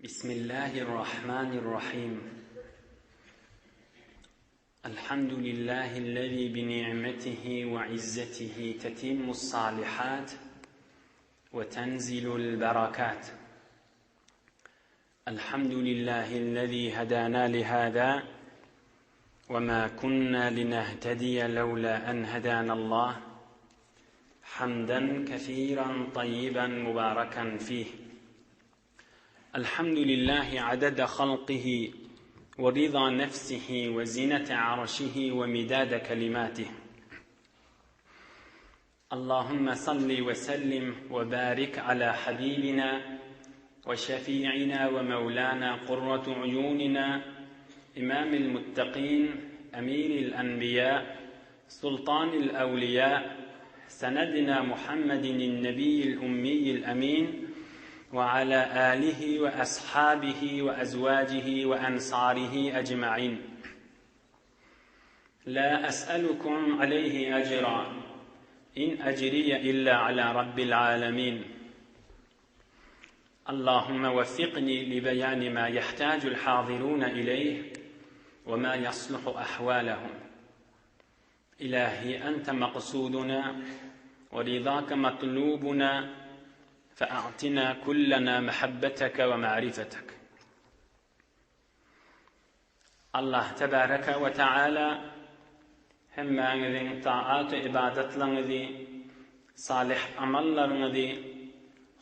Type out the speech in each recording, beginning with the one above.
بسم الله الرحمن الرحيم الحمد لله الذي بنعمته وعزته تتم الصالحات وتنزل البركات الحمد لله الذي هدانا لهذا وما كنا لنهتدي لولا أن هدانا الله حمدا كثيرا طيبا مباركا فيه الحمد لله عدد خلقه ورضا نفسه وزنة عرشه ومداد كلماته اللهم صل وسلم وبارك على حبيبنا وشفيعنا ومولانا قرة عيوننا إمام المتقين أمير الأنبياء سلطان الأولياء سندنا محمد النبي الأمي الأمين وعلى آله وأصحابه وأزواجه وأنصاره أجمعين لا أسألكم عليه أجرا إن أجري إلا على رب العالمين اللهم وفقني لبيان ما يحتاج الحاضرون إليه وما يصلح أحوالهم إلهي أنت مقصودنا ورضاك مطلوبنا فأعطنا كلنا محبتك ومعرفتك Allah tebareke we taala hemmäňiziň taat-u ybadatlaryňyzy, salyh amallaryňyzy,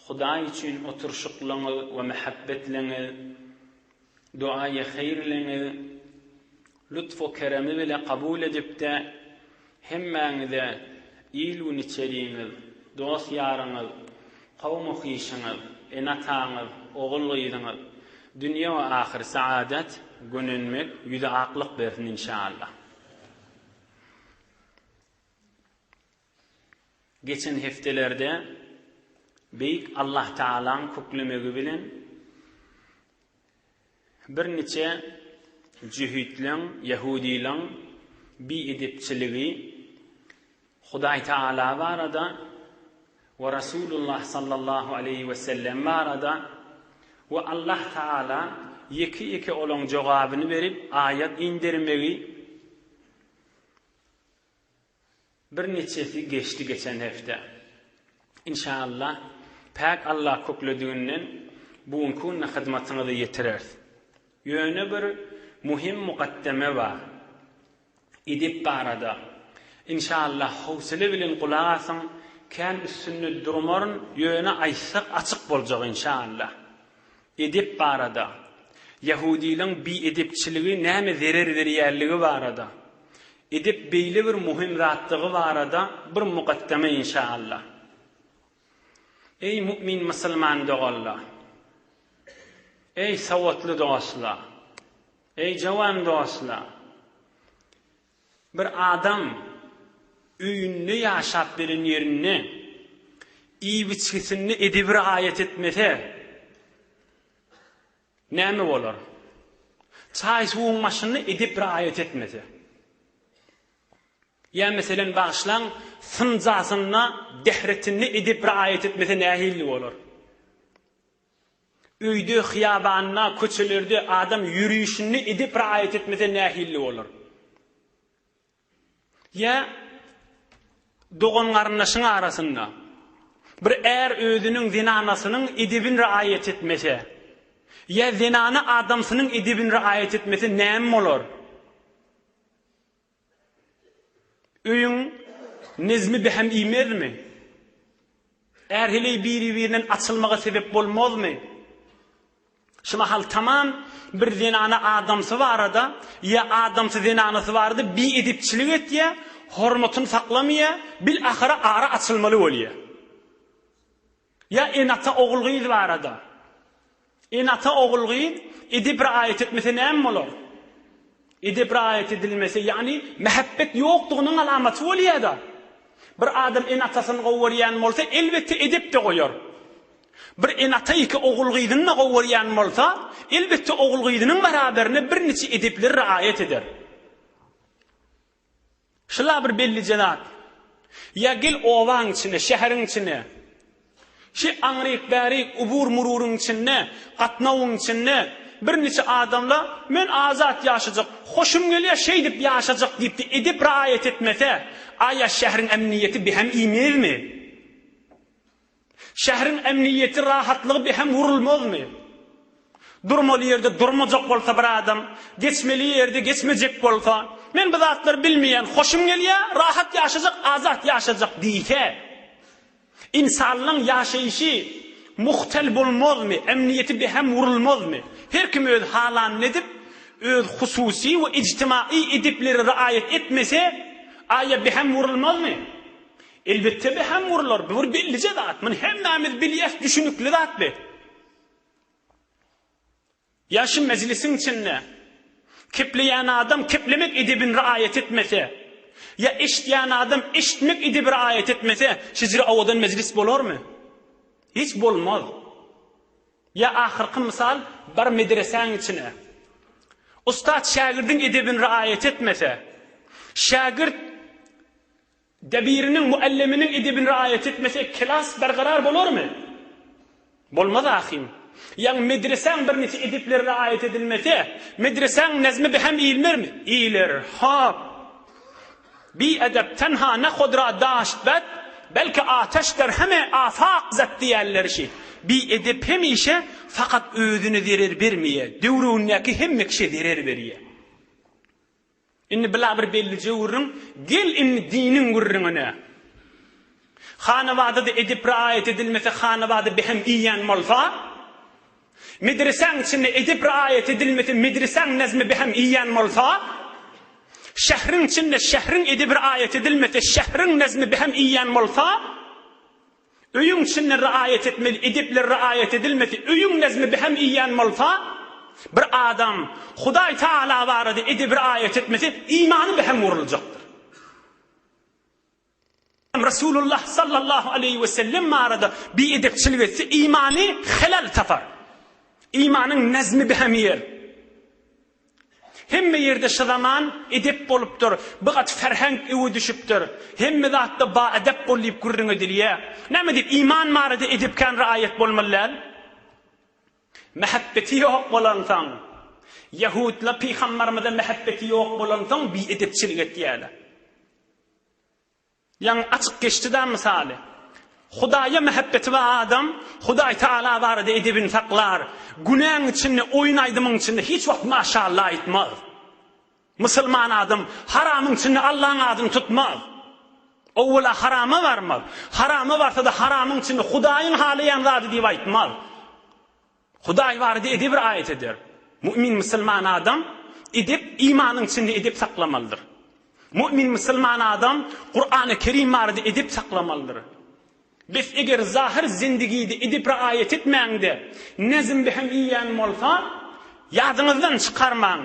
Hudaý üçin oturyşyklaryňyz we mähebbetleňiz, duaýy haýyrleňiz lutf-u keremi bile kabul edipde, hemmäňize il-gün içeriňiz, dost-ýaryňyz, kowum-u hyşyňyz, ene-ataňyz, ogul-gyzyňyz dünýe we ahyr saadat, gönenmek, ýüzi aklyk bersin inşaallah. Geçen hepdelerde Beýik Allah Tagalaň köklemegi bilen Birniçe jöhitleň, ýahudylaň, biedepçiligi Hudaý Tagala barada we Rasulullah sallallahu aleýhi we sellem barada we Allah Tagala ýeke-ýeke olaň jogabyny berip aýat indermegi Birniçesi geçdi geçen hepde. Inşallah Päk Allah köklediginden bu günki günde hyzmatyňyza ýetireris. Ýöne bir muhim mukaddeme bar. Edep barada. Inşallah howsele bilen gulak asyň, kän üstünde durmaryn, ýöne aýtsak açyk boljak inşallah. Edep barada. Ýahudylaň biedepçiligi näme zerer berýänligi barada. Edep beýle bir muhim zatdygy barada bir mukaddeme inşaallah. Eý mu'min musulman doganlar! Eý sowatly dostlar! Eý jawan dostlar! Bir adam öýünde ýaşap beren ýerinde iýip-içgisinde edebi raýat etmese, näme bolar? Çaý-suwuň başynda edep raýat etmese. Ýa meselem bagyşlaň, synjasynda, dehretinde edep raýat etmese nähili bolar? Öýde, hyýabanda, köçelerde adam ýörişinde edep raýat etmese nähili bolar? Ýa dogan-garyndaşyň arasynda bir är özüniň zenanasynyň edebini raýat etmese, ýa zenany adamsynyň edebini raýat etmese näme bolar? Öýüň nezmi behem iýmezmi? Är-heleý biri-birinden açylmaga sebep bolmazmy? Şu mahal tamam bir zenana adamsy barada ýa adamsy zenanasy barada biedepçilik etýär, hormatyny saklamaýar, bil ahyry ara açylmaly bolýar. Ýa ene-ata ogul-gyz barada. Ene-ata ogul-gyz edep raýat etmese näme bolar? Edep raýat edilmese, ýagny mähebbet ýokdugynyň alamaty bolýar-da. Bir adam ene-atasyny gowy görýän bolsa, elbetde edep-de goýar. Bir ene-ata iki ogul-gyzyny-da gowy görýän bolsa, elbetde ogul-gyzynyň barabarynda birniçe edepleri raýat eder. Şula bir bellije zat. Ýa gel obaň içine, şäheriň içine. Şi aňryk-bärik ubur-mururyň içinde, gatnawyň içinde birniçe adamla men azat ýaşajak, hoşum gelýär şeýdip ýaşajak diýipdi, edep raýat etmese, aýa şähriň ämniýeti bihem iýmezmi? Şähriň ämniýeti, rahatlygy bihem wurulmazmy? Durmaly ýerde durmajak bolsa bir adam, geçmeli ýerde geçmejek bolsa, men bu zatlary bilmeýän, hoşum gelýär, rahat ýaşajak, azat ýaşajak diýse, Ynsanlaň ýaşaýşy muhtel bolmazmy, emniýeti behem wurulmazmy? Her kim öz halanyny edip, öz hususy we ijtimaý edepleri raýat etmese, aýa behem wurulmazmy? Elbetde behem wurlar, bu bir bellije zat, muny hemmämiz bilýäs, düşünikli zat bi. Ýa şu mejlisiň içinde kepleýän adam keplemek edebini raýat etmese, ýa eşidýän adam eşitmek edebi raýat etmese, şejere owadan mejlis bolarmy? Hiç bolmaz. Ýa ahyrky mysal, bar medresäň içine. Ussat şägirdiň edebini raýat etmese, şägirt Debiriniň, mualliminiň edebini raýat etmese, kelas bergarar bolarmy? Bolmaz ahym. Ýaňy medresäň birniçe edepleri raýat edilmese, medresäň nezmi behem iýilmermi? Iýiler. Hop! Bi edep tenha ne hod ra daşt bet, belki ateş der heme afak zet diýýärler şi. Bi edep hemişe fakat özüne zerer bermeýär, döwregindäki hemme kişä zerer berýär. Indi bila bir bellije gürrüň, gel indi diniň gürrüňine. Hanabada-da edep raýat edilmese hanabada behem iýýän bolsa, medresäň içinde edep raýat edilmese medresäň nezmi behem iýýän bolsa, şähriň içinde şähriň edebi raýat edilmese şähriň nezmi behem iýýän bolsa, Öýüň içinde riaýat etmeli edepler riaýat edilmese, öýüň nezmi behem iýýän bolsa, bir adam Hudaý Tagala barada edebi riaýat etmese, imany behem wuruljakdyr. Resulullah sallallahu aleýhi we sellem barada biedepçilik etse, imany helal tapar. Imanyň nezmi behem iýer. Hemme ýerde şu zaman edep bolupdyr, bu gaty ferhenk öwe düşüpdir. Hemme zatda ba edep bol diýip gürrüň edilýär. Näme diýip iman barada edep kän raýat bolmaly däl? Mähebbeti ýok bolansoň, ýahudla pygambarymyza mähebbeti ýok bolansoň biedepçilik etýärler. Ýaňy açyk geçdi-dä mysaly. Hudaýa mähebbeti bar adam, Hudaý Tagala barada edebini saklar. Günäň içinde, oýun-aýdymyň içinde hiç wagt maşallah aýtmaz. Musulman adam haramyň içinde Allaň adyny tutmaz. Owwala harama barmaz. Harama barsa-da haramyň içinde Hudaýyň halaýan zady diýip aýtmaz. Hudaý barada edep raýat eder. Mu'min musulman adam edep imanyň içinde edep saklamalydyr. Mu'min musulman adam Kurany Kerim barada edep saklamalydyr. Bes eger zahyr zindigide edep raýat etmäňde nezm behem iýen bolsa, ýadyňyzdan çykarmaň,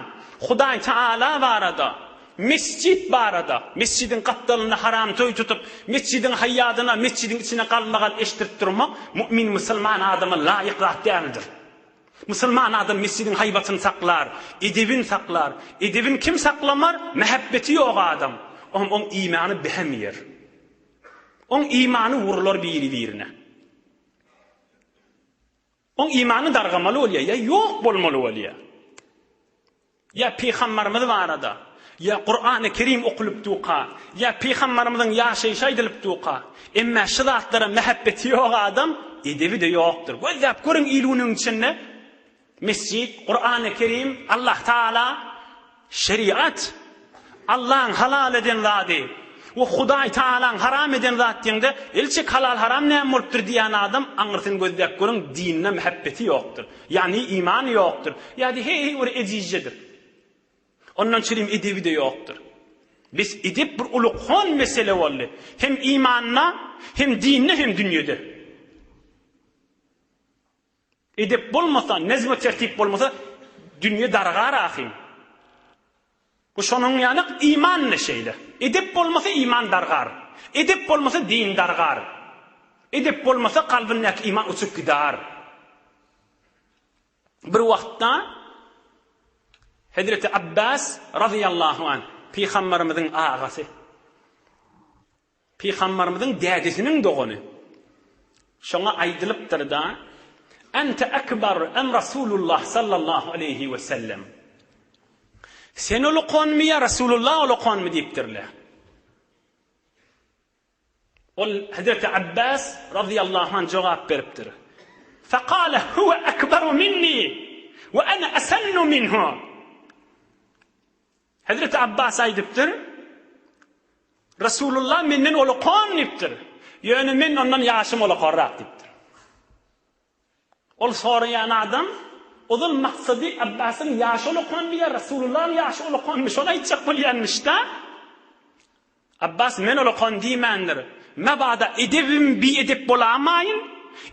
Hudaý Taala barada Mesjit barada, mesjidiň gapdalynda haram toý tutup, mesjidiň haýýadyna, mesjidiň içine galmagal eşdirip durmak mu'min musulman adama laýyk zat däldir. Musulman adam mesjidiň haýbatyny saklar, edebini saklar. Edebini kim saklamar? Mähebbeti ýok adam. Oňam oň imany behem iýer. Oň imany wurlar biri-birine. Oň imany dargamaly bolýar, ýa ýok bolmaly bolýar. Ýa pygambarymyz barada, ýa Kurany Kerim okulyp duka, ýa pygambarymyzyň ýaşaýşy aýdylyp duka. Emmä şu zatlara mähebbeti ýok adam, edebi-de ýokdur. Gözläp görüň il-günüň içinde mesjit, Kurany Kerim, Allah Taala Şeriat, Allaň halal eden zady we Hudaý Tagalaň haram eden zat diýeňde, el çek halal-haram näme bolupdyr diýýän adam aňyrsyny gözläp görüň dinine mähebbeti ýokdur. Ýagny imany ýokdur. Ýa-da heý-heý bir ejizjedir. Ondan çirim edebi-de ýokdur. Bes edep bir ulukhan mesele boldy. Hem imanda, hem dinde, hem dünýede. Edep bolmasa, nezm we tertip bolmasa, dünýe dargar ahym. Bu şonuň ýaly iman-da şeýle. Edep bolmasa iman dargar. Edep bolmasa din dargar. Edep bolmasa kalbyndaky iman uçup gidar. Bir wagtda Hezreti Abbas razyýallahu anh, pygambarymyzyň agasy, Pygambarymyzyň dädesiniň dogany. Şoňa aýdylypdyr-da, Ente ekber em Rasulullah sallallahu aleýhi we sellem. Sen ulukanmy ýa Rasulullah ulukanmy diýipdirler. Ol Hezreti Abbas razyýallahu anh jogap beripdir. Fekale huwe ekberu minni we ene esennu minhu. Hezreti Abbas aýdypdyr, Resulullah menden ulukan diýipdir. Ýöne men ondan ýaşym ulukanrak diýipdir. Ol soraýan adam, ozal maksady Abbasyň ýaşy ulukanmy ýa Resulullahyň ýaşy ulukanmy, şony aýtjak bolýanmyş-da. Abbas men ulukan diýmändir. Mabada edebim biedep bolamaýyn,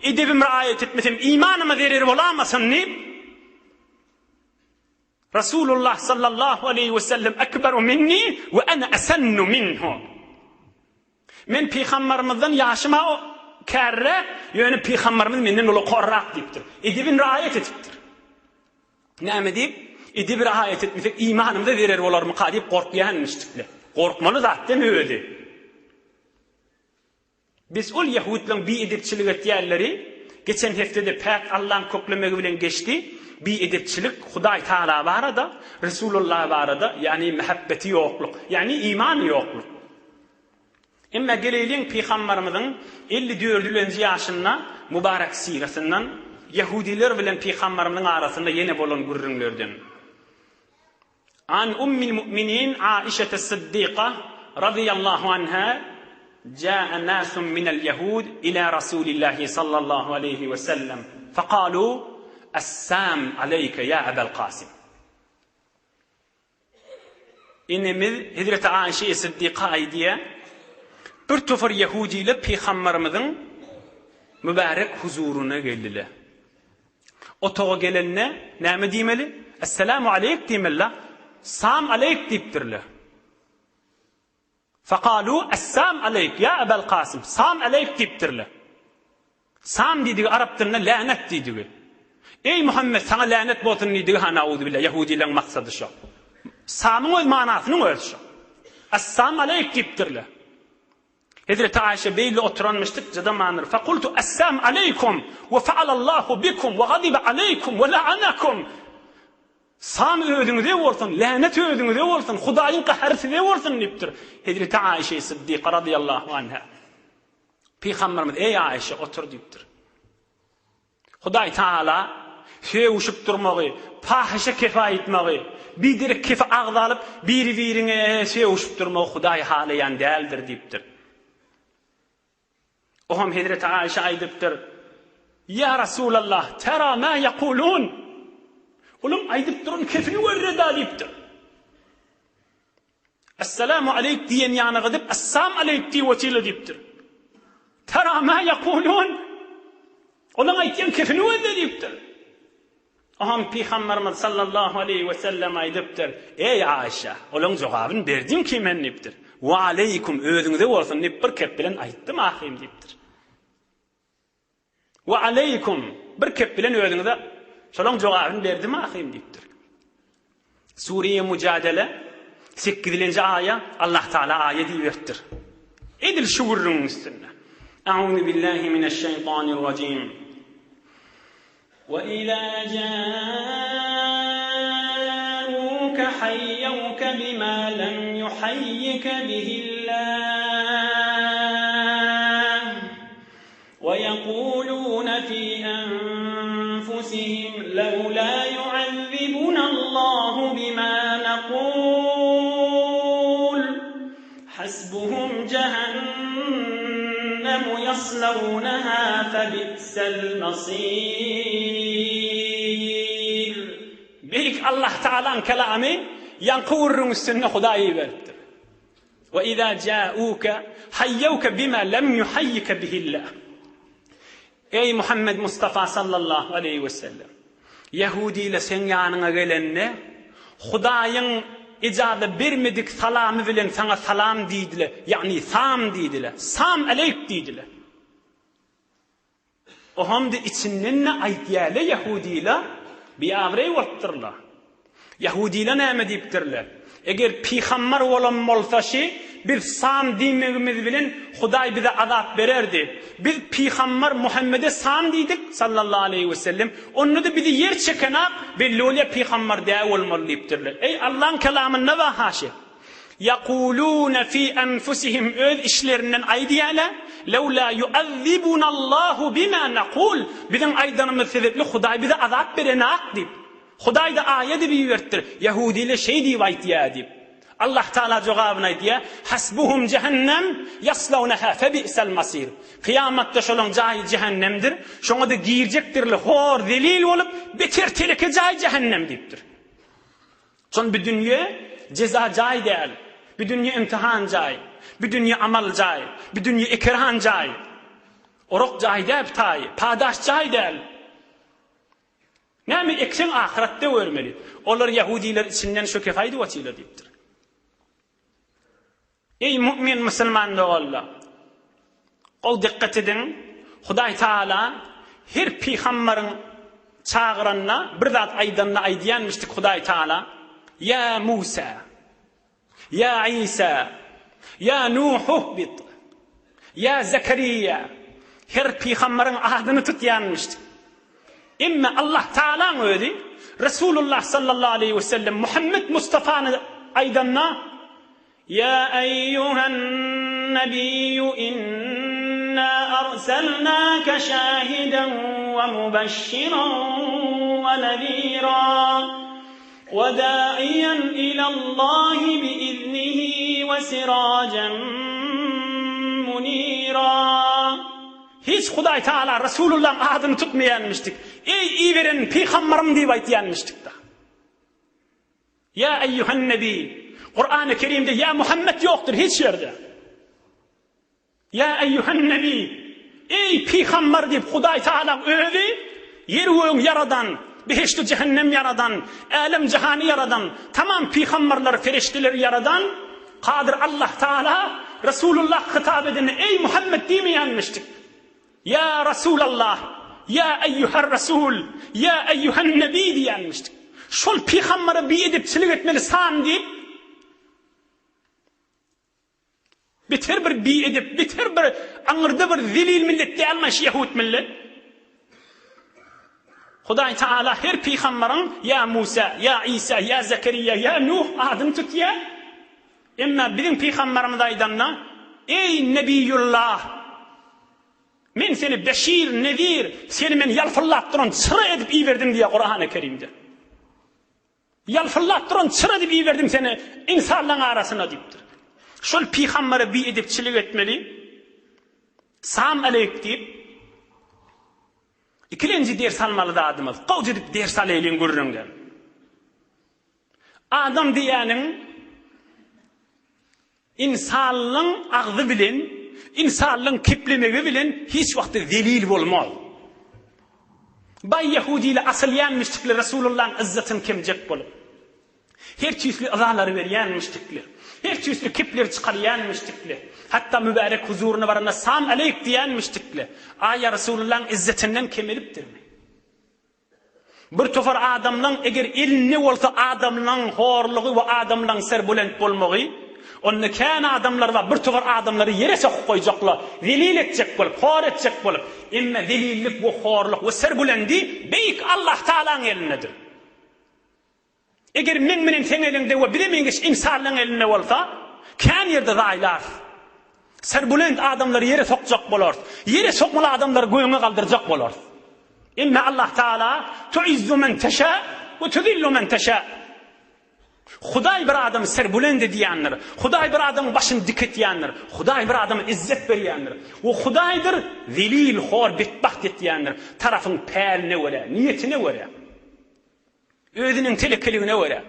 edebim raýat etmesem imanyma zerer bolamasyn diýip, Resulullah sallallahu aleýhi we sellem ekberu minni we ene esennu minhu. Men pygambarymyzdan ýaşym-a kärräk, ýöne pygambarymyz menden ulukarrak diýipdir. Edebini raýat edipdir. Näme diýip? Edebi raýat etmesek imanymyza zerer bolarmyka diýip gorkýanmyşdyklar. Gorkmaly zat dämi özi? Biz ol ýehudlaň biedepçilik etýänleri geçen hepdede päk Allaň köklemegi bilen geçdi, biedepçilik Hudaý Tagala barada, Resulullah barada, ýagny mähebbeti ýokluk, ýagny imany ýokluk. Emma geleýliň Pygambarymyzyň 54-lenji ýaşynda mübarek siratyndan, ýehudiler bilen Pygambarymyzyň arasynda ýene bolan gürrüňlerden. An Ummil mu'minin Aişete Syddyka razyýallahu anha Jaa nasun minel ýehud ila Rasulillahi sallallahu aleýhi we sellem fekalu Essam aleýke ýa Ebel Kasym. Enemiz Hezreti Aişe Syddyka aýdýar, Bir topar ýehudiler pygambarymyzyň mübärek huzuryna geldiler. Otaga gelende näme diýmeli? Esselamu aleýk diýmeli-la. Sam aleýk diýipdirler. Fekalu essam aleýk ýa Ebel Kasym. Sam aleýk diýipdirler. Sam diýdigi arap dilinde länet diýdigi. Eý Muhammet saňa länet bolsun diýdigi ha nauzubilla ýahudileň maksady şo. Samyň öz manasynyň özi şo. Essam aleýk diýipdirler. Hezreti Aýşe beýle oturanmyşdyk jydamandyr. Fekultu essam aleýkum we faalallahu bikum we gazibe aleýkum we la'anakum. Sam özüňize bolsun, länet özüňize bolsun, Hudaýyň gahary size bolsun diýipdir. Hezreti Aýşe Siddyka razyýallahu anha. Pygamberimiz eý Aýşe otur diýipdir. Hudaý Tagala sögüşip durmagy, pahyşa kefe aýtmagy, biderek kefe agza alyp, biri-biriňe sögüşip durmagy Hudaý halaýan däldir diýipdir. Oňam hezreti Aişe aýdypdyr, Ýa Rasulallah, tera ma ýakulun? Olaň aýdyp duran kefini görre-da diýipdir. Essalamu aleýk diýen ýanyga gidip, Essam aleýk diýip otyla diýipdir. Tera ma ýakulun? Olaň aýtýan kefini gözle diýipdir. Oňam Pygamberimiz sallallahu aleýhi we sellem aýdypdyr, Eý Aişa, olaň jogabyny berdim ki men diýipdir. Wa aleýkum özüňize bolsun diýip bir kep bilen aýtdym ahyryn diýipdir. Wa aleýkum, bir kep bilen özüňize şolaň jogabyny berdim ahyryn diýipdir. Sure-i Mujadele sekizilenji aýa Allah Taala aýa diýiberipdir. Edil şu gürrüňiň üstünde. A'uzu billahi mineşşeýtanirrajim. Wa iza ja'uka hayyawka bima lam yuhayyika bihillah. Weýekulune fî enfusihim lewlâ yu'azzibunallâhu bimâ nekûl Hasbuhum cehennem yaslawneha febi'sel mesîr. Beýik Allah Tagalaň kelamy ýaňky gürrüň üstünde Hudaý iberipdir. Ve izâ câûke hayyewke bimâ lem yuhayyike bihillah. Eý Muhammed Mustafa sallallahu aleýhi we sellem! Ýehudiler seň ýanyňa gelende, Hudaýyň ijaza bermedik salamy bilen saňa salam diýdiler, ýagny sam diýdiler, sam aleýk diýdiler. Ohamdy içinden-de aýtýarlar ýehudiler, biabraý bolupdyrlar. Ýehudiler näme diýipdirler? Eger pygambar bolan bolsa şi, Biz Sam diýmegimiz bilen Hudaý bize azap bererdi. Biz pygambar Muhammede Sam diýdik, sallallahu aleýhi we sellem, onda-da bizi ýer çekenak, belli bolýar pygambar däl bolmaly diýipdirler. Eý Allaň kelamynda bar haşy. Ýakulune fi enfusihim öz işlerinden aýdýarlar, Lewla ýuazzibunallahu bima nakul, biziň aýdanymyz sebäpli Hudaý bize azap berenak diýip. Hudaý-da aýat edip iberipdir, Ýahudylar şeý diýip aýtýar diýip. Allah Tagala jogabyny aýdýar, Hasbuhum jehennem ýaslawnaha febi'sel masir. Kyýamatda şolaň jaýy jähennemdir, şoňa-da girjekdirler hor, zelil bolup, beter teleke jaý jähennem diýipdir. Şon bu dünýe jeza jaý däl, bu dünýe imtihan jaý, bu dünýe amal jaý, bu dünýe ekeran jaý. Orak jaý däl bu taýy, padaş jaý däl. Näme ekseň ahyratda görmeli. Olar ýahudylar içinden şu kefe aýdyp otyrlar diýipdir. Eý mu'min musulman doganlar! Gowy dikkat ediň, Hudaý Taala her pygambaryň çagyranda, bir zat aýdanda aýdýanmyşdyk Hudaý Taala, Ýa Musa! Ýa Isa! Ýa Nuhuhbit! Ýa Zekeriýa! Her pygambaryň adyny tutýanmyşdyk. Emma Allah Tagalaň özi Resulullah sallallahu aleýhi we sellem Muhammet Mustafany aýdanda, Ýa eýýuhen nebiýýu inna arselnake şahiden we mubeşşiran we nezira we da'iýen ilallahi biiznihi we sirajen munira. Hiç Hudaý Tagala Resulullahyň adyny tutmaýanmyşdyk. Eý iberen pygambarym diýip aýtýanmyşdyk-da. Ýa eýýuhen nebi. Kurany Kerimde ýa Muhammet ýokdur hiç ýerde. Ýa eýýuhen nebi. Eý pygambar diýip Hudaý Tagalaň özi ýer gögüň ýaradan, behişdi jähennem ýaradan, älem jahany ýaradan, tamam pygambarlary, perişdeleri ýaradan Kadyr Allah Tagala Resulullah hytap edende eý Muhammet diýmeýänmişdik. Ýa Resulallah, ýa eýýuhar Rasul, ýa eýýuhan Nebi diýýänmişdik. Şol pygambere biedepçilik etmeli san diýip, beter bir biedep, beter bir aňyrda bir zelil millet dälmi şu ýehut millet? Hudaý Taala her pygambaryň ýa Musa, ýa Isa, ýa Zekeriýa, ýa Nuh adyny tutýar. Emma biziň pygambarymyz aýdanda, Eý Nebiýullah! Men seni Beşir, Nezir, seni men ýalpyldap duran çyra edip iberdim diýýär Kurany Kerimde. Ýalpyldap duran çyra edip iberdim seni ynsanlaryň arasyna diýipdir. Şol pygambere biedepçilik etmeli. Sam aleýk diýip, ikilenji ders almaly zadymyz, gowja edip ders alaýlyň gürrüňden. Adam diýýäniň Ynsanlyň agzy bilen, ynsanlyň keplemegi bilen hiç wagtda zelil bolmaz. Baý ýehudili asylýan müşrikler Resulullahyň yzzatyny kemjek bolup, her tüýsli yzalary berýän müşrikler, her tüýsli kepleri çykarýan müşrikler, hatda mübärek huzuryna baranda sam aleýk diýýän müşrikler, aýa Resulullahyň yzzatyndan kemelipdirmi? Bir topar adamlaň eger elinde bolsa adamlaň horlugy we adamlaň serbulent bolmagy, onda kän adamlar bar bir topar adamlary ýere sokup goýjakla, zelil etjek bolup, hor etjek bolup, emme zelillik we horluk we serbulendi beýik Allah Tagalaň elindedir. Eger meň menen seň eliňde we bize meňzeş ynsanlaň elinde bolsa, kän ýerde zaýlarys. Serbulent adamlary ýere sokjak bolarys. Ýere sokmaly adamlary göge galdyrjak bolarys. Emme Allah Taala tuizzu men teşa we tuzillu men teşa. Hudaý bir adamy serbulent edýändir. Hudaý bir adamyň başyny dik etýändir. Hudaý bir adama izzet berýändir. We Hudaýdyr zelil, hor, betbagt etýändir. Tarapyň päline görä, niýetine görä. Özüniň telekeligine görä.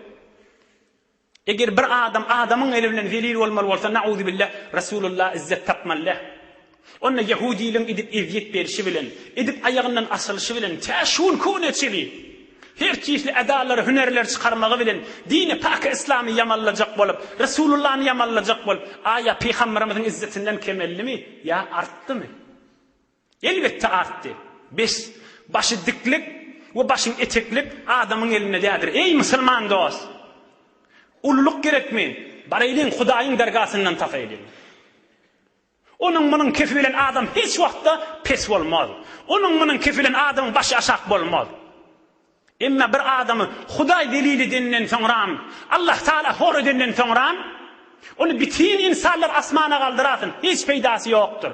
Eger bir adam adamyň eli bilen zelil bolmaly bolsa, nauzubilla, Resulullah izzet tapmaly däl. Onda ýehudiliň edip ezýet berşi bilen, edip aýagyndan asylyşy bilen, tä şu günki güne çenli her tüýsli edalary, hünerleri çykarmagy bilen dini pak yslamy ýamanlajak bolup, Resulullany ýamanlajak bolup, aýa pygamberimiziň izzetinden kemeldimi ýa artdymy? Elbetde artdy. Bes, başy diklik we başyň eteklik adamyň elinde däldir. Eý, musulman dost! Ululyk gerekmi? Baraýlyň Hudaýyň dergasyndan tapaýlyň. Onuň munuň kefi bilen adam hiç wagtda pes bolmaz. Onuň munuň kefi bilen adamyň başy aşak bolmaz. Emma bir adamy Hudaý zelil edenden soňram, Allah Taala hor edenden soňram, ony bitin ynsanlar asmana galdyrasyn, hiç peýdasy ýokdur.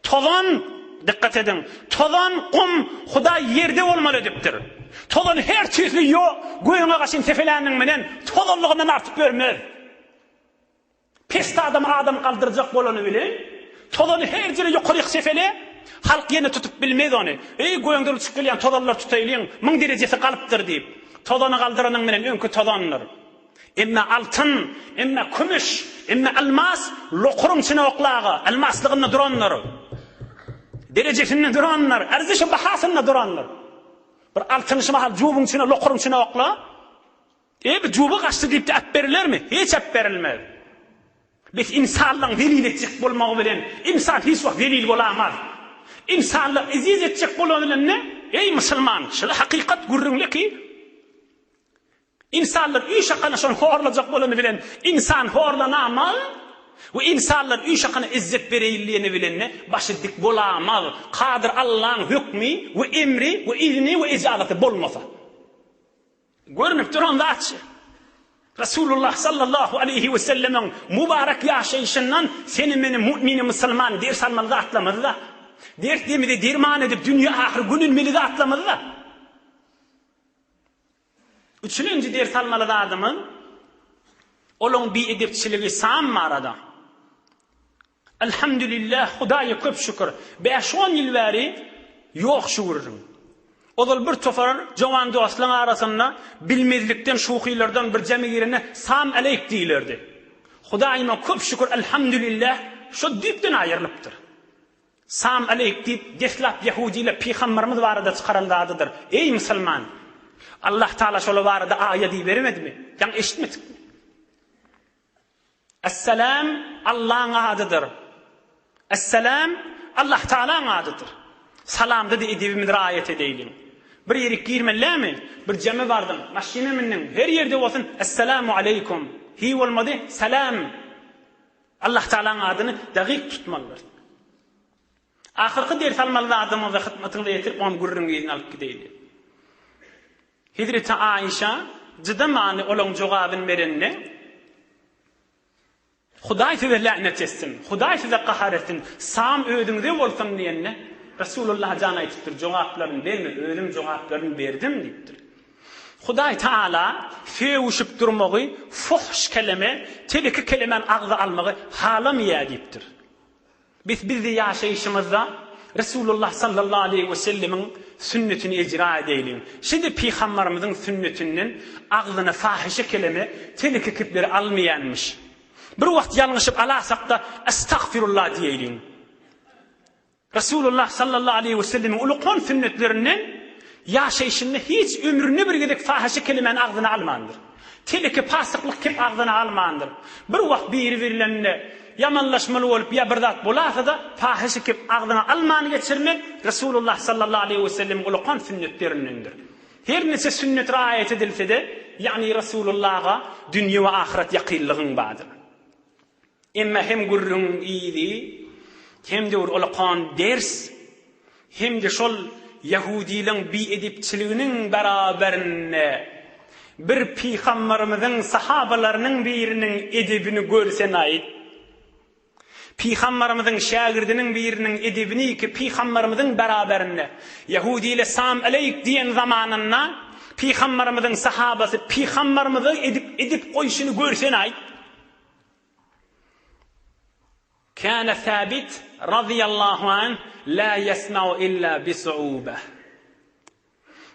Tozan, dykgat ediň, tozan, gum Hudaý ýerde bolmaly edipdir. Tozan her tüýsli ýo, göýüňe gaşyn sepeläniň menen tozanlygyndan artyp ýörmez. Pes adamy adam galdyrjak bolany bilen, tozany her ýere ýokaryk sepele, halk ýene tutup bilmez ony. Eý, göňden uçup gelýän tozanlary tutaýlyň, muň derejesi galypdyr diýip. Tozany galdyranyň bilen öňki tozandyr. Emme altyn, emme kümüş, emme almas lokuryň içine oklaga, almaslygynda durandyr. Derejesinde durandyr, arzişi bahasynda durandyr. Bir altyny şu mahal jubuň içine, lokuryň içine okla. E, bu juba gaçdy diýip-de äpberilermi? Hiç äpberilmez. Bes ynsanlaň zelil etjek bolmagy bilen ynsan hiç wagt zelil bolamaz. Ynsanlar eziz etjek bolany bilen ne? Eý, musulman, şul hakykat gürrüňli ki, ynsanlar üý şakana şony horlajak bolany bilen ynsan horlanamaz we ynsanlar üý şakana izzet bereýin diýeni bilen ne? Başy dik bolamaz. Kadyr Allaň hökmi we emri we izni we ejazaty bolmasa. Görnüp duran zatçy. Resulullah sallallahu aleýhi we sellemiň mubarek ýaşaýşyndan seni meni mu'mini musulman ders almaly zatlarymyz-da. Dertlerimizi derman edip dünýe ahyr gülünmeli zatlarymyz-da. Üçünji ders almaly zadymyz olaň biedepçiligi sam barada. Elhamdülillah Hudaýa köp şükür. Bäş-on ýyl bäri ýok şu gürrüň. Ozal bir topar jowan dostlaň arasynda bilmezlikden şuhylardan bir jeme girende Sam aleýk diýilerdi. Hudaýyma köp şükür Elhamdülillah şo düýpden aýrylypdyr. Sam aleýk diýip deslap ýahudylar pygambarymyz barada çykaran zadydyr. Eý musulman! Allah Taala şolar barada aýat ibermedimi? Ýaňy eşitmedikmi? Esselam Allaň adydyr. Esselam Allah Taalaň adydyr. Salamda-da edebimizi raýat edeýliň. Bir ýerik girmelilämi? Bir jeme bardyň, maşyna mündiň, her ýerde bolsun Esselamu aleýkum. Hiý bolmady, Salam. Allah Taalaň adyny dagyk tutmalydyr. Ahyrky ders almaly zadymyzy hyzmatyňyza ýetirip, oňam gürrüň yzyny alyp gideýli. Hezreti Aişa jydamany olaň jogabyny berende, Hudaý size länet etsin, Hudaý size gahar etsin, sam özüňize bolsun diýende, Resulullah jan aýtypdyr, Jogaplaryny berme, özüm jogaplaryny berdim diýipdir. Hudaý Taala sögüşip durmagy, fuhş keleme, teleki kelemäni agza almagy halamaýar diýipdir. Biz bizde ýaşaýşymyzda Resulullah sallallahu aleýhi we sellemiň sünnetini ejra edeýliň. Şeýdip pygambarymyzyň sünnetinden agzyna fahyşa keleme, teleke kepleri almaýanmyş. Bir wagt ýalňyşyp alasakda Estagfirullah diýeýliň. Resulullah sallallahu aleýhi we sellemiň ulukan sünnetlerinden Ýaşaýşynda hiç ömründe bir gezek fahyşa kelemäni agzyna almandyr. Teleke pasyklyk kep agzyna almandyr. Bir wagt biri birlende ýamanlaşmaly bolup ýa bir zat bolasa-da fahyşa kep agzyna alman geçirmek Resulullah sallallahu aleýhi wesellemiň ulakan sünnetlerindendir. Her niçe sünnet raýat edilse-de, ýagny Resulullaha dünýe we ahyret ýakynlygyň bardyr. Emma hem gürrüňiň yzy, hem-de bir ulakan ders, hem-de şol ýahudylaň biedepçiliginiň beraberinde bir pygambarymyzyň sahabalarynyň biriniň edebini görsen-aýt. Pygambarymyzyň şägirdiniň biriniň edebini ki pygambarymyzyň beraberinde ýahudile sam aleýk diýen zamanynda pygambarymyzyň sahabasy pygambarymyza edip edip goýşuny görsen-aýt. Käne Sabit razyýallahu anh la ýesmau illa bisu'ube.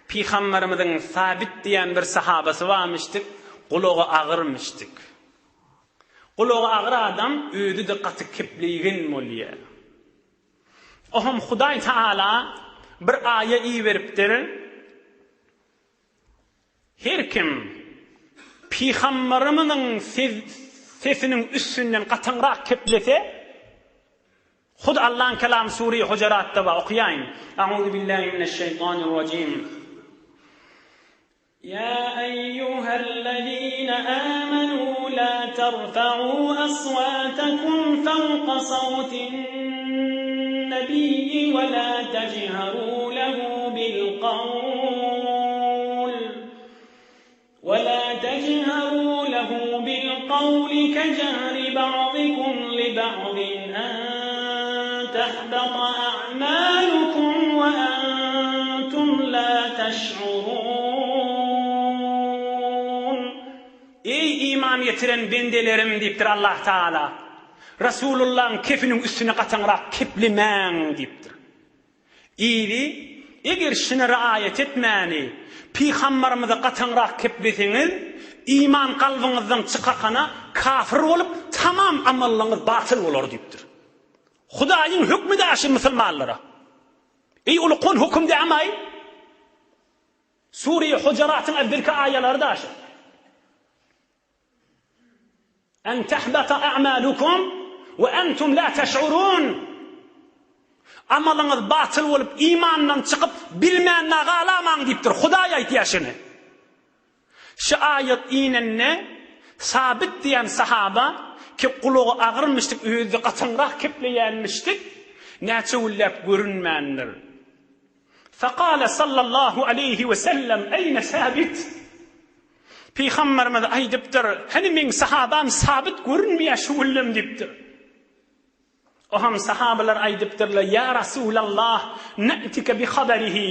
Pygamberimiziň Sabit diýen bir sahabasy barmyşdyk, gulagy agyrmyşdyk. Gulagy agyr adam özi-de gaty kepleýgin bolýar. Oňam Hudaý Taala bir aýa iberipdir. Her kim Pygambarymyzyň sesiniň üstünden gataňrak keplese, hut Allaň kelamy sure Hujuratda bar, okaýaýyn. A'uzu billahi mineşşeýtanirrajim. Ýa eýýuhellezine âmenû lâ terfe'û aswâtekum fewka sawtin-nebiyyi we lâ tejherû lehu bil-kavl we lâ tejherû lehu bil-kavli kejehri ba'dikum li-ba'din en tehbata a'mâlukum we entum lâ teş'urûn. Eý, iman getiren bendelerim! diýipdir Allah Tagala. Resulullahyň kefiniň üstüne gataňrak keplemäň diýipdir. Yzy, eger şuny raýat etmäni, pygambarymyza gataňrak kepleseňiz, iman kalbyňyzdan çykakana kafir bolup, tamam amallaryňyz batyl bolar diýipdir. Hudaýyň hökmi daşy musulmanlara. Eý ulukon höküm dämaý? Sure-i Hujaratyň evvelki aýalary daşy. En tahbata a'malukum we entum la teş'urun. Amalyňyz batyl bolup imandan çykyp bilmän nagalamaň diýipdir. Hudaý aýtýar şuny. Şu aýat inende Sabit diýen sahaba ki gulagy agyrmyşdyk, özi gatyňrak kepleýänmişdik, näçe günläp görünmändir. Fekale sallallahu aleýhi we sellem, Eýne Sabit? Pygamberimiz aýdypdyr, Hany meň sahabam Sabit görünmeýär şu günlem diýipdir. Oham sahabalar aýdypdyrlar, Ýa Rasulallah, ne'tike bi haberihi.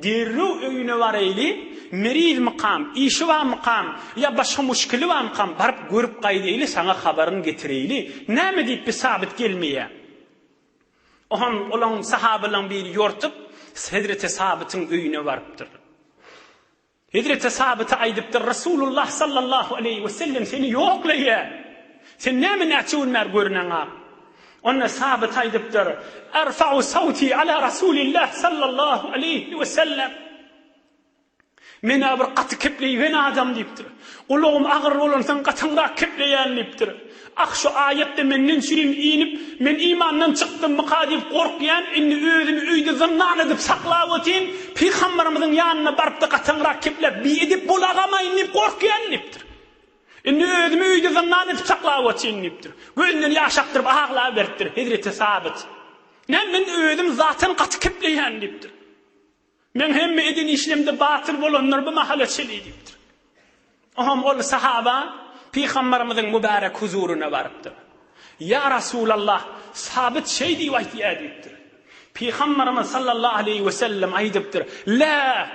Derrew öýüne baraýly, merizmikam, işi barmykam, ýa başga muşkili barmykam, baryp görüp gaýdaýly, saňa habaryny getireýli. Näme diýip bi Sabit gelmeýär? Oham olaň sahabalaň biri ýortup, Hezreti Sabytyň öýüne barypdyr. Hezreti Sabyta aýdypdyr, Resulullah sallallahu aleýhi we sellem seni ýoklaýar. Sen näme näçe gün bäri görüneňak? Onda Sabyt aýdypdyr, Erfa'u sawti ala Rasulillah sallallahu aleýhi we sellem. Men-ä bir gaty kepleýgen adam diýipdir. Gulagym agyr bolansoň gatyňrak kepleýän diýipdir. Ah, şu aýat-da menden çürim inip, men imandan çykdymmyka diýip gorkýan, indi özümi öýde zyndan edip saklap otyryn, pygamberimiziň ýanyna baryp-da gatyňrak kepläp biedep bolagamaýyn diýip gorkýan diýipdir. Indi özümi öýde zyndan edip saklap otyryn diýipdir. Gözünden ýaş akdyryp aglaberipdir hezreti Sabyt. Näme men özüm zaten gaty kepleýän diýipdir. Meň hemme eden işlemde batyl bolandyr bu mahala çenli diýipdir. Oňam ol sahaba Pygamberimiziň mübärek huzuryna barypdyr. Ýa Rasulallah, Sabyt şeý diýip aýtýar diýipdir. Pygamberimiz sallallahu aleýhi we sellem aýdypdyr, Lä,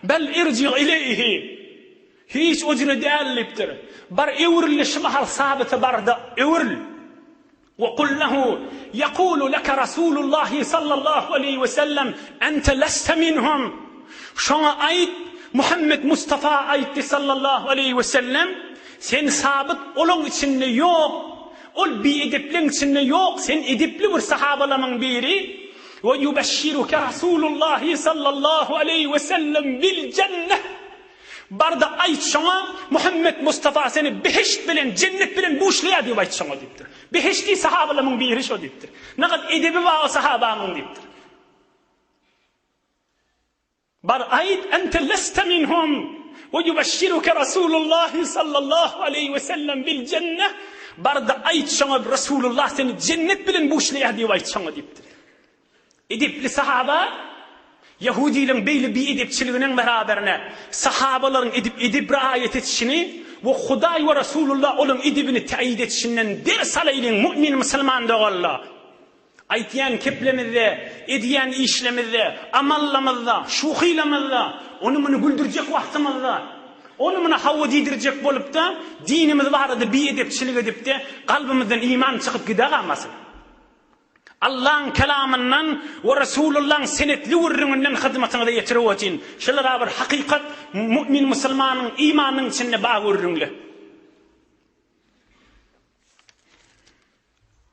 bel irji ileýhi. Hiç o jüre däl diýipdir. Bar öwrül-de şu mahal Sabyta bar-da öwrül. We kul lehu, ýekulu leke Rasulullahi sallallahu aleýhi we sellem, ente leste minhum. Şoňa aýt, Muhammet Mustafa aýtdy sallallahu aleýhi we sellem, sen sabyt olaň içinde ýok, ol biedepleň içinde ýok, sen edepli bir sahabalamyň biri, we ýubeşşiruke Rasulullahi sallallahu aleýhi we sellem bil jenneh. Bar-da aýt şoňa, Muhammet Mustafa seni behişt bilen, jennet bilen buşlaýar diýip aýt şoňa diýipdir. Behişdi sahabalamyň biri şo diýipdir. Nagat edebi bar o sahabamyň diýipdir. Bar aýt, ente leste minhum we ýubeşşiruke Rasulullahi sallallahu aleýhi we sellem bil jenneh. Bar-da aýt şoňa Rasulullah seni jennet bilen buşlaýar diýip aýt şoňa diýipdir. Edepli sahaba ýahudileriň beýle biedepçiliginiň beraberine sahabalaryň edip edep raýat etişini we Hudaý we Rasulullah olaryň edebini täýit etişinden ders alaýlyň mu'min musulman doganlar. Aýtýan keplemizde, edýän işlemizde, amallamyzda, şuhylamyzda, ony muny güldürjek wagtymyzda, ony muny hawa diýdirjek bolupda, dinimiz barada biedepçilik edipde, kalbymyzdan iman çykyp gidägamasyn. Allaň kelamyndan we Resulullaň senetli gürrüňinden hyzmatyňyza ýetirip otyryn. Şular-a bir hakykat mu'min musulmanyň imanynyň içinde bar gürrüňler.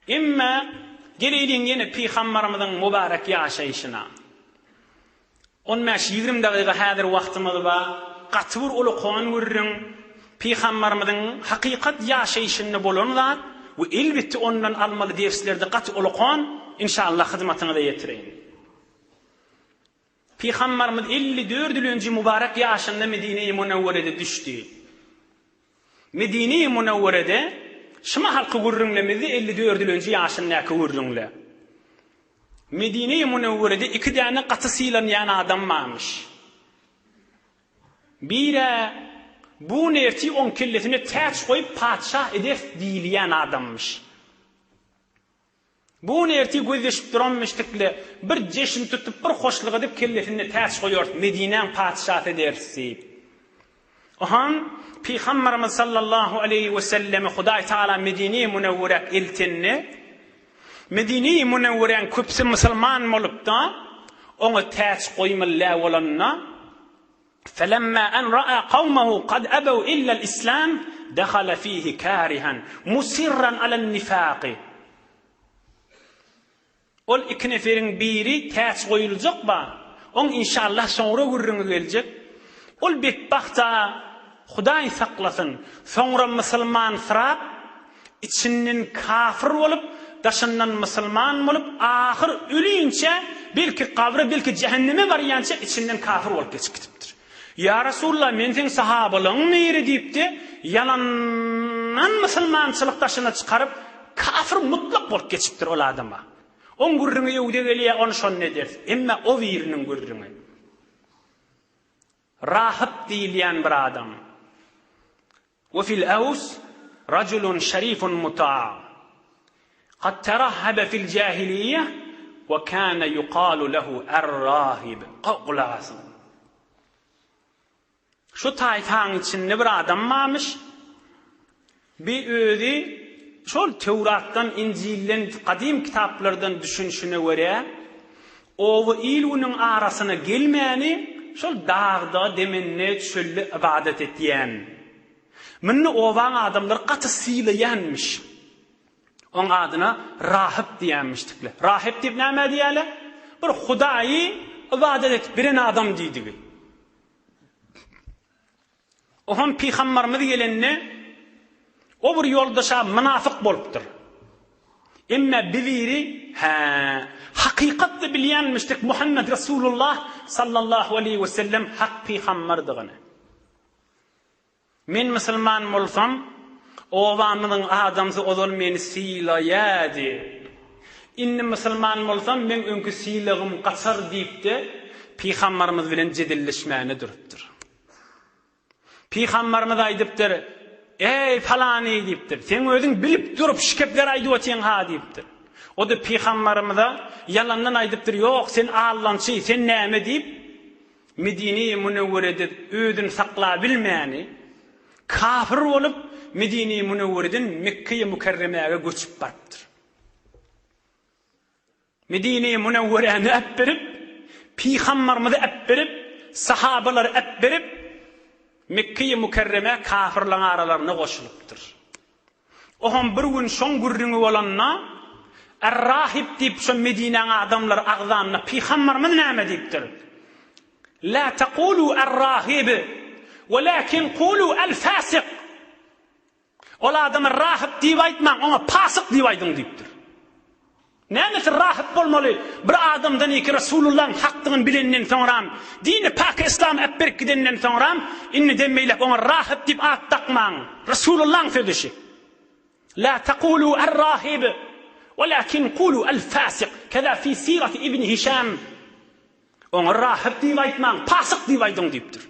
Emma geleýliň ýene pygambarymyzyň mübarek ýaşaýşyna. On bäş-ýigrimi dagyga häzir wagtymyz bar. Gaty bir uly-kon gürrüň. Pygambarymyzyň hakykat ýaşaýşynda bolan zat we elbetde ondan almaly dersler-de gaty uly-kon. Inşallah hyzmatyňyza ýetireýin. Pygambarymyz 54-nji mübarek ýaşynda Medine-i Münewwerede düşdi. Medine-i Münewwerede şu mahalky gürrüňlemizde 54-nji ýaşyndaky gürrüňle. Medine-i Münewwerede iki däne gaty sylanýan adam barmyş. Birä bu nerti oň kellesine täç goýup patyşah ederis diýilýän adammyş. Bu nerti gözleşip duranmyşdykle bir jeşn tutup bir hoşluk edip kellesinde täç goýarys Medinäň patyşasy ederis diýip. Ohan Pygambarymyz sallallahu aleýhi we sellemi Hudaý Tagala Medine-i Münewwerä eltende Medine-i Münewweräň köpüsi musulman bolupda oňa täç goýmaly däl bolanda Felemma en ra'a kawmehu kad ebew illel islam dehale fihi karihan musirran alen nifaqi. Ol iki neferiň biri täç goýuljak ba, oň inşallah soňra gürrüňi geljek. Ol betbagta Hudaý saklasyn, soňra musulmansyrap, içinden kafir bolup, daşyndan musulman bolup, ahyr ölinçä, belki gabra, belki jähenneme barýança içinden kafir bolup geçip gidipdir. Ýa Resulallah, men seň sahabalygyň biri diýipdi, ýalandan musulmançylyk daşyna çykaryp, kafir mutlak bolup geçipdir ol adama. Oň gürrüňi öwde gelýär, ony şonda ederis. Emma o biriniň gürrüňi. Rahyp diýilýän bir adam. We fil Ews rajulun şerifun muta. Kad terahhabe fil jahiliýe we kana yuqalu lehu er-rahib. Gulak asyň. Şu taýfaň içinde bir adam barmyş. Bir özi şol Töwratdan, Injilden, gadym kitaplardan düşünşine görä, oba il-günüň arasyna gelmäni şol dagda, demende, çölde ybadat etýän. Muny obaň adamlary gaty sylaýanmyş. Oň adyna rahyp diýýänmişdikler. Rahyp diýip nämä diýýärler? Bir Hudaýy ybadat edip bilen adam diýdigi. Oňam pygambarymyz gelende, o bir ýoldaşa mynafyk bolupdyr. Emme bir biri, hä, hakykatda bilýänmişdik Muhammed Resulullah sallallahu aleýhi we sellem hak pygambardygyny. Men musulman bolsam, obamyzyň adamsy ozal meni sylaýardy. Indi musulman bolsam, meň öňki sylagym gaçar diýip-de, pygambarymyz bilen jedelleşmäne durupdyr. Pygambarymyz aýdypdyr, Eý, palany diýipdir, seň özüň bilip durup şu gepleri aýdyp otyň-ha diýipdir. O-da pygambarymyza ýalandan aýdypdyr, Ýok, sen allançy, sen näme diýip, Medine-i Münewwerede özüni saklabilmäni, kafir bolup, Medine-i Münewwereden Mekge-i Mükerremäge göçüp barypdyr. Medine-i Münewweräni äpberip, Pygambarymyzy äpberip, sahabalary äpberip, Mekge-i Mükerremä kafirleň aralaryna goşulypdyr. Oňam bir gün şoň gürrüňi bolanda, Er-Rahib diýip şo Medinäň adamlary agzanda Pygambarymyz näme diýipdir? La taqulu er-Rahib, welakin kulu el-Fasik. Ol adama rahyp diýip aýtmaň, oňa pasyk diýip aýdyň diýipdir. Nämesi rahyp bolmaly? Bir adamdan iki Resulullahyň hakdygyny bilenden soňram, dini pak yslam äpberip gidenden soňram, indiden beýläk oňa rahyp diýip at dakmaň. Resulullahyň sözi şi. La taqulu er-rahib, welakin kulu el-fasik. Keza fi sirati ibn Hişam. Oňa rahyp diýip aýtmaň, pasyk diýip aýdyň diýipdir.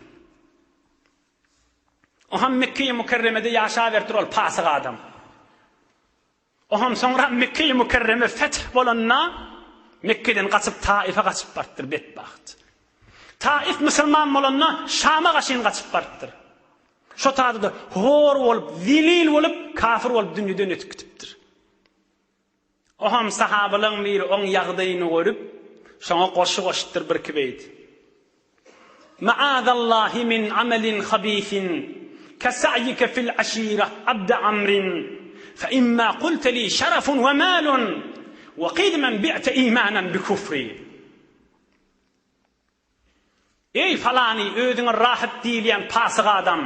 Oham Mekge-i Mükerremede ýaşaberipdir ol pasyk adam. Oham soňra Mekge-i Mükerreme feth bolanda Mekgeden gaçyp Taife gaçyp barypdyr betbagt. Taif musulman bolanda Şama gaşyn gaçyp barypdyr. Şo taýda-da hor bolup, zelil bolup, kafir bolup dünýeden ötüp gidipdir. Oham sahabalaň biri oň ýagdaýyny görüp, şoňa goşgy goşupdyr birki beýt. Maadallahi min amelin habisin, ke sa'yike fil aşira abde amrin, fe imma kulte li şerefun we malun, we kidmen bi'te imanen bi kufri. Eý, falany, özüňe rahyp diýilýän pasyk adam!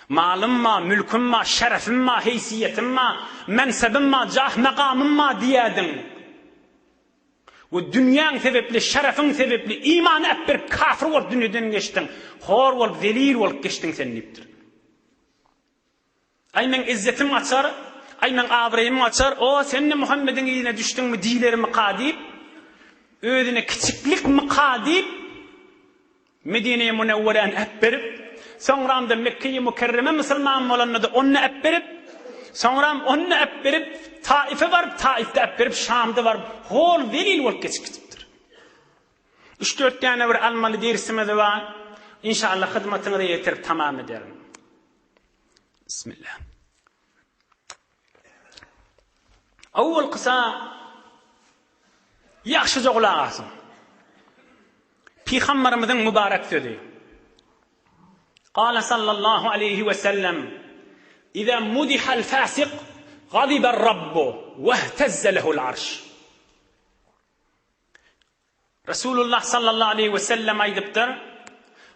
Malym bar, mülküm bar, şerefim bar, heýsiýetim bar, mensebim bar, jah-makamym bar diýerdiň. We dünýäň sebepli, şerefiň sebepli imany äpberip kafir bolup dünýeden geçdiň, hor bolup, zelil bolup geçdiň sen diýipdir. Aý meň izzetim gaçar, aý meň abraýym gaçar, o sen-de Muhammediň yzyna düşdüňmi diýlermika diýip, özüne kiçiklikmika diýip, Medine-i Münewweräni äpberip, soňram-da Mekge-i Mükerreme musulman bolanda-da ony äpberip, soňram ony äpberip, Taife baryp, Taifde äpberip, Şamda baryp, hor zelil bolup geçip gidipdir. Üç-dört däne bir almaly dersimiz bar. Inşallah hyzmatyňyza ýetirip tamam ederin. Bismillah. Owwalkysa ýagşyja gulak asyň. Pygamberimiziň mübarek sözi. Gala sallallahu aleýhi we sellem, Iza mudihal fasik gazibar rabbu we ihtezze lehul arş. Resulullah sallallahu aleýhi we sellem aýdypdyr,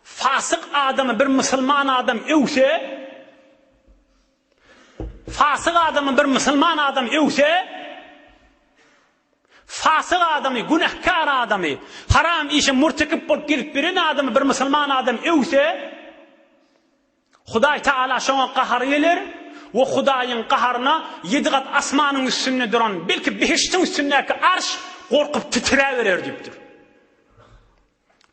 Fasyk adamy bir musulman adam öwse, fasyk adamy bir musulman adam öwse, fasyk adamy, günäkär adamy, haram işe murtekip bolup gelip beren adamy bir musulman adam öwse, Hudaý Tagala şoňa gahary geler we Hudaýyň gaharyna ýedi gat asmanyň üstünde duran, belki behişdiň üstündäki arş gorkup titräberer diýipdir.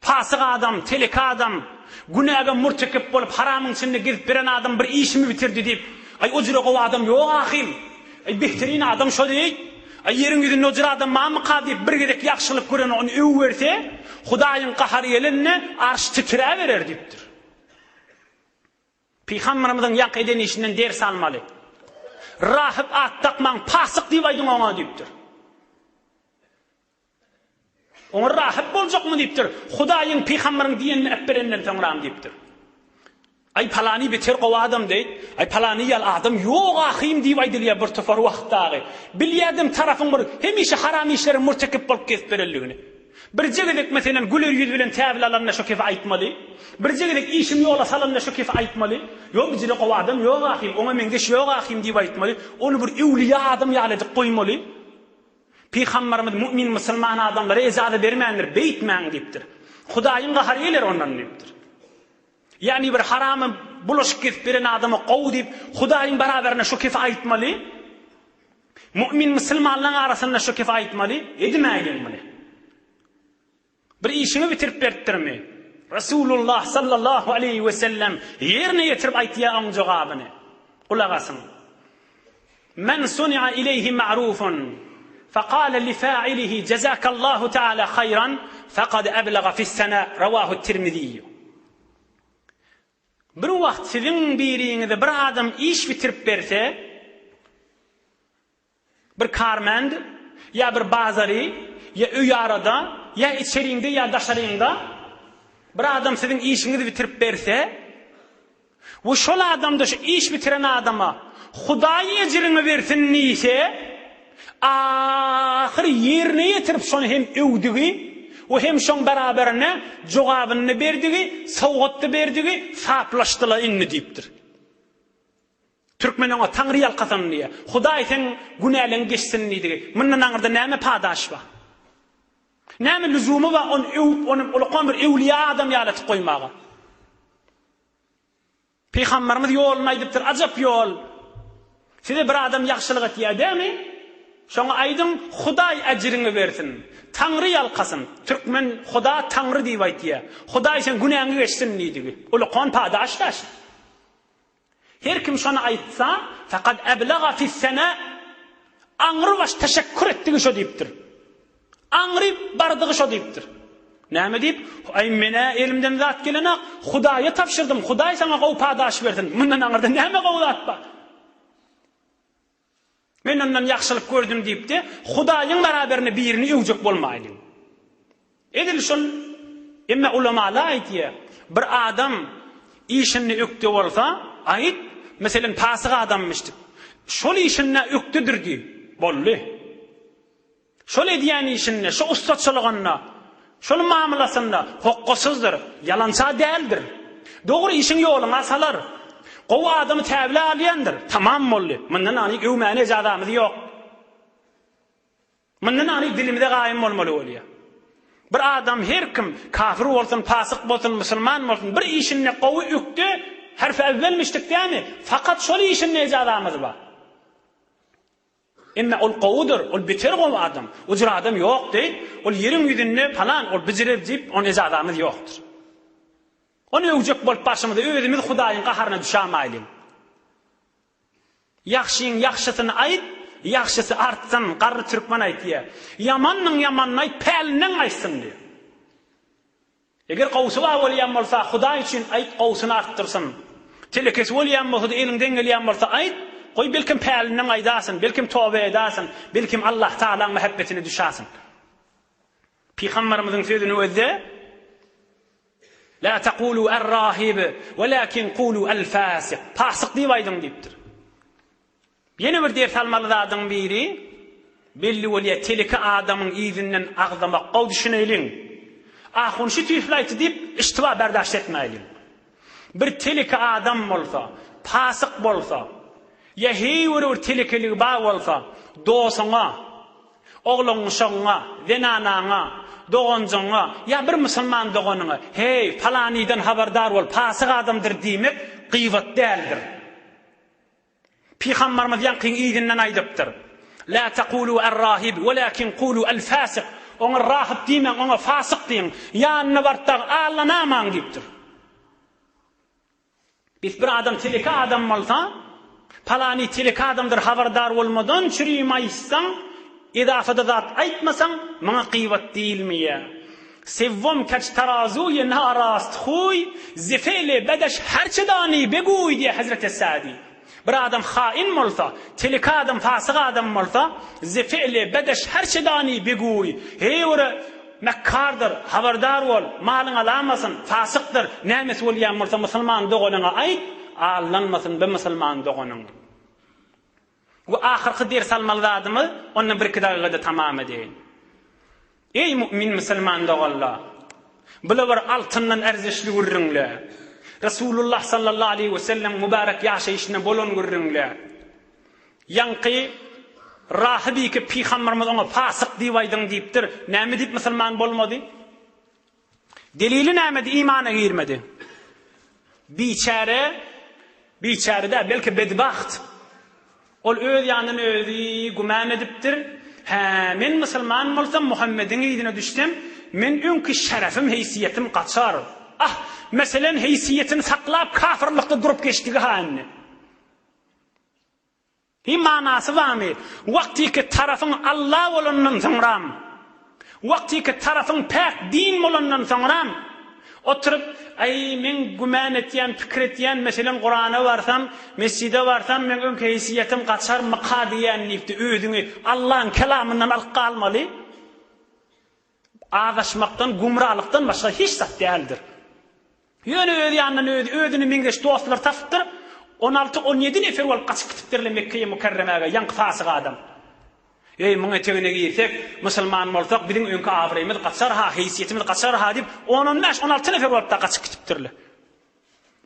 Pasyk adam, teleke adam, günäge murtekip bolup haramyň içinde gezip beren adam bir işimi bitirdi diýip, aý o jüre gowy adam ýok ahym, aý behterin adam şo diýip, aý ýeriň ýüzünde o jüre adam barmyka diýip bir gezek ýagşylyk görene ony öwüberse, Hudaýyň gahary gelende arş titräberer diýipdir. Pygamberimiziň ýaňky eden işinden ders almaly. Rahyp at dakmaň, pasyk diýip aýdyň oňa diýipdir. Oňa rahyp boljakmy diýipdir. Hudaýyň pygamberiň diýenini äpberenden soňram diýipdir. Aý palany beter gowy adam deý. Aý palany ýaly adam ýok ahym diýip aýdylýar bir topar wagt dagy. Bilýärdim tarapyň bir hemişe haram işleriň murtekip bolup gezip berenligini. Birje gezek meselem güler ýüz bilen täbil alanda şo kefi aýtmaly. Birje gezek işim ýola salanda şo kefi aýtmaly. Ýok bijire gowy adam ýok ahym, oňa meňzeş ýok ahym diýip aýtmaly. Ony bir öwlüýä adam ýaly edip goýmaly. Pygambarymyz mu'min musulman adamlara ejaza bermändir, beýtmäň diýipdir. Hudaýyň gahary geler ondan diýipdir. Ýagny bir harama bulaşyk gezip beren adama gowy diýip Hudaýyň barabarynda şo kefi aýtmaly. Mu'min musulmanlaň arasynda şo kefi aýtmaly, edmäýliň muny. Bir işiňi bitirip beripdirmi? Resulullah sallallahu aleýhi we sellem ýerine ýetirip aýtýar oň jogabyny. Gulak asyň. Men suni'a ileýhi ma'rufun faqala li fa'ilihi jazakallahu ta'ala haýran faqad ablaga fis-sana rawahu Tirmiziý. Bir wagt siziň biriňize bir adam iş bitirip berse, bir karmend ýa bir bazary ýa öý arada ýa içeriňde ýa daşaryňda bir adam siziň işiňizi bitirip berse we şol adamda şu iş bitiren adama Hudaý ejiriňi bersin diýse, ahyr ýerine ýetirip şony hem öwdügi we hem şoň beraberine jogabyny berdigi, sowgat-da berdigi saplaşdyla indi diýipdir. Türkmen oňa Taňry ýalkasyn diýýär. Hudaý seň günäleňi geçsin diýdigi. Mundan aňyrda näme padaş bar? Näme lüzumy bar ony öwüp, ony ulakan bir öwlüýä adam ýaly etip goýmaga? Pygamberimiz ýoluny aýdypdyr, ajap ýol. Size bir adam ýagşylyk etýär dämi? Şoňa aýdyň, Hudaý ejriňi bersin. Taňry ýalkasyn. Türkmen Huda Taňry diýip aýtýar. Hudaý seň günäňi geçsin diýdigi. Ulakan padaş daş. Her kim şony aýtsa, fekad eblaga fis-sena, aňrybaş teşekkür etdigi şo diýipdir. Aňry bardygy şo diýipdir. Näme diýip? Aý, men-ä elimden zat gelenok, Hudaýa tabşyrdym, Hudaý saňa gowy padaş bersin. Mundan aňyrda näme gowy zat bar? Men ondan ýagşylyk gördüm diýip-de, Hudaýyň beraberinde birini öwjek bolmaýlyň. Edil şol, emma ulamalar aýdýar, bir adam işinde ökde bolsa, aýt, meselem, pasyk adammyş diýip, şol işinde ökdedir diý, boldy. Şol edýän işinde, şo ussaçylygynda, şol mamlasynda hokgasyzdyr, ýalança däldir. Dogry işiň ýoluňa salar. Gowy adamy täbile alýandyr. Tamam boldy. Mundan anyk öwmäne ejazamyz ýok. Mundan any dilimize gaýym bolmaly bolýar. Bir adam her kim, kafir bolsun, pasyk bolsun, musulman bolsun, bir işinde gowy ökde, harfi evvelmişdik dämi? Fakat şol işinde ejazamyz bar. Emme ol gowudyr, ol beter gowy adam. Ujur adam ýok diýip, ol ýeriň ýüzünde palan, ol bijirer diýip, ony ejazamyz ýokdur. Ony öwjek bolup barşymyza özümiz Hudaýyň gaharyna düşämaýlyň. Ýagşyň ýagşysyny aýt, ýagşysy artsyn, garry türkmen aýtýar. Ýamanyň ýamanyny aýt, pälinden gaýtsyn diýýär. Eger gowusy bar bolýan bolsa, Hudaý üçin aýt, gowusyny artdyrsyn. Telekesi bolýan bolsa-da, eliňden gelýän bolsa aýt, goý belkem pälinden gaýdarsyn, belkem toba edersin, belkem Allah Tagalaň mähebbetine düşersin. Pygamberimiziň sözüni özde, La taqulu er-rahib, walakin qulu el-fasik. Fasyk diýip aýdyň diýipdir. Ýene bir ders almaly zadyň biri, belli bolýar, teleke adamyň yzyndan agzamak, gowy düşüneýliň. Ahun şu tüýsli aýtdy diýip, iştiba berdaşt etmäýliň. Bir teleke adam bolsa, pasyk bolsa, ýa heý bir bir telekeligi bar bolsa, dosuňa, oglan-uşagyňa, zenanaňa, doganjygyňa ýa bir musulman doganyňa, Heý, palanydan habardar bol, pasyk adamdyr diýmek gybat däldir. Pygambarymyz ýaňkyň yzyndan aýdypdyr. La taqulu er-rahib, welakin kulu el-fasik. Oňa rahyp diýmäň, oňa fasyk diýiň. Ýanyna baryp dagy allanamaň diýipdir. Biz bir adam teleke adam bolsa, palany teleke adamdyr habardar bolmadan çürim aýtsaň, Edafada zat aýtmasaň, muňa gybat diýilmeýär. Sewwom keç tarazuýe narast huý, ze fe'le bedeş herçe dani beguý diýýär Hezreti Sa'di. Bir adam hain bolsa, teleke adam, fasyk adam bolsa, ze fe'le bedeş herçe dani beguý, heý bir mekkardyr, habardar bol, malyňy alamasyn, fasykdyr, nämesi bolýan bolsa musulman doganyňa aýt, aldanmasyn bu musulman doganyň. We ahyrky ders almaly zadymyz, onda birki dagygada tamam edeýin. Eý mu'min musulman doganlar! Bula bir altyndan erzişli gürrüňler. Resulullah sallallahu aleýhi we sellem mübarek ýaşaýşynda bolan gürrüňler. Ýaňky Rahybike pygamberimiz oňa fasyk diýip aýdyň diýipdir. Näme diýip musulman bolmady? Delili nämedi imana girmedi? Biçäre, biçäre däl, belki bedbagt. Ol öz ýanyndan özi gümän edipdir, Hä, men musulman bolsam, Muhammediň yzyna düşsem, men öňki şerefim, heýsiýetim gaçar. Ah, meselen, heýsiýetini saklap kafyrlykda durup geçdigi-ha indi. Hi manasy barmy? Wagtyky tarapyň Alla bolandan soňram, wagtyky tarapyň päk din bolandan soňram, oturyp, Aý, meň gümän etýän, pikir etýän, meselem, Kurana barsam, mesjide barsam, meň öňki heýsiýetim gaçarmyka diýýän diýipdi, özüňi Allaň kelamyndan alyp galmaly. Azaşmakdan, gümralykdan başga hiç zat däldir. Ýöne öz ýanyndan özi özüne meňzeş dostlar tapypdyr. On alty, on ýedi nefer bolup gaçyp gitipdirler Mekgeýe Mükerremäge, ýaňky fasyk adam. Eý, muň etegine girsek, musulman bolsak, biziň öňki abraýymyz gaçar-ha, heýsiýetimiz gaçar-ha diýip, on-on bäş, on alty nefer bolup-da gaçyp gitipdirler.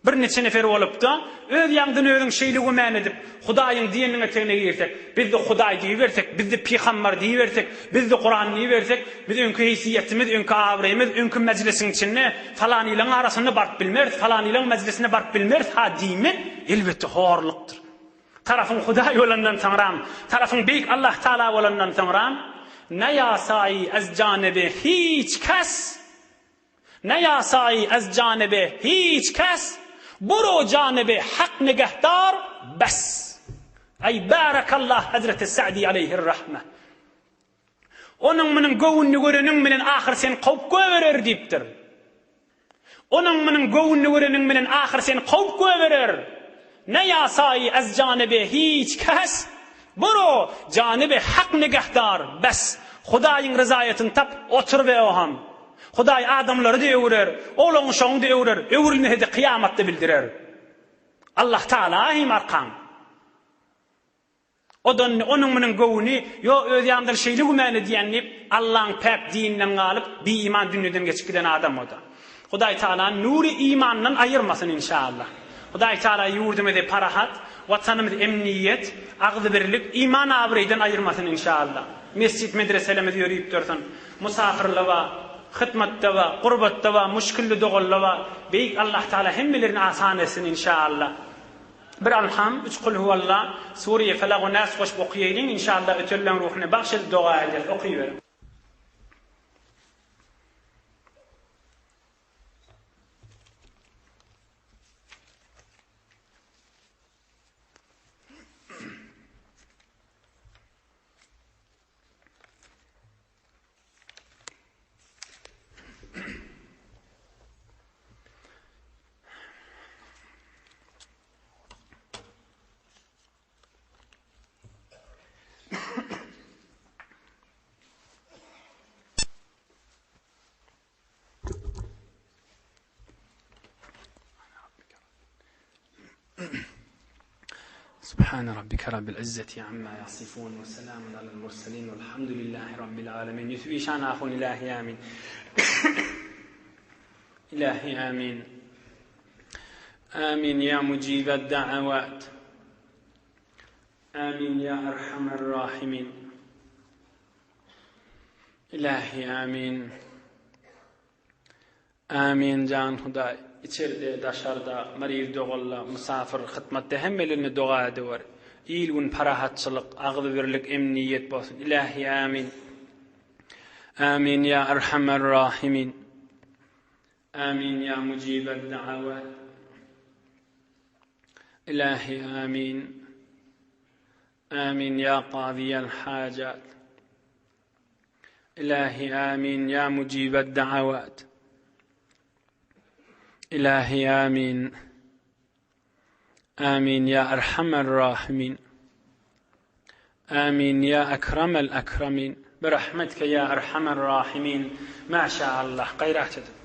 Birniçe nefer bolupda, öz ýaňdan özüň şeýle gümän edip, Hudaýyň diýeniniň etegine girsek, biz-de Hudaý diýibersek, biz-de pygambar diýibersek, biz-de Kuran diýibersek, biz öňki heýsiýetimiz, öňki abraýymyz, öňki mejlisiň içinde falanylaň arasynda baryp bilmeris, falanylaň mejlisine baryp bilmeris-ha diýmek, elbetde, horlukdyr. Tarapyň Hudaý bolandan soňram, tarapyň Beýik Allah Taala bolandan soňram, Neýasaýy ez janyby hiç kes, Neýasaýy ez janyby hiç kes, Buru janyby Hak nigehdar, bes. Eý, bärekallah Hezreti Sa'di aleýhir-rahme. Onuň munuň göwnüni göreniň bilen ahyr seni kowup goýberer diýipdir. Onuň munuň göwnüni göreniň bilen ahyr seni kowup goýberer. Neýasaýy ez janyby hiç kes, Buru, janyby Hak nigehdar, bes. Hudaýyň ryzaýatyny tap, otur be oham. Hudaý adamlary-da öwürer, oglan-uşagyňy-da öwürer, öwrülmese-de kyýamatda bildirer. Allah Tagala hem arkaň. O-da indi onuň-munuň göwni, ýo, öz ýanymdan şeýle gümän edýän diýip, Allaň päk dininden galyp, biiman dünýeden geçip giden adam o-da. Hudaý Tagala nury imandan aýyrmasyn inşallah. Hudaý Tagala ýurdumyzy parahat, watanymyzy emniýet, agzybirlik, iman abraýdan aýyrmasyn inşallah. Mesjit medreselerimiz ýörüp dursun. Musafyrlar bar, hytmatda bar, gurbatda bar, muşkilli doganlar bar. Beýik Allah Tagala hemmelerini asan etsin inşaallah. Bir Alham, üç Kulhuwalla, Sure Felak we Nas goşup okaýalyň inşaallah ötenleň ruhuna bagş edip doga ederis. Okyberiň. Subhane rabbike rabbil izzeti amma yasifun we selamun alel murselin velhamdülillahi rabbil alemin. Ýusup işan ahun ilahi amin. Ilahi amin. Amin ya mucibed da'avat. Amin ya erhamer rahimin. Ilahi amin. Amin jan Hudaý içerde daşarda maryz dogalla mysafyr hytmatda hemmelerine doga edewer il gün parahatçylyk agzybirlik emniýet bolsun Ilahi amin Amin ya erhamer rahimin Amin ya mujibed da'awat Ilahi amin Amin ya qaziyel hajat Ilahi amin ya mujibed da'awat. Ilahi amin. Amin ya erhamer rahimin. Amin ya ekremel ekremin. Birahmetke ya erhamer rahimin. Maşallah. Gaýrat edip.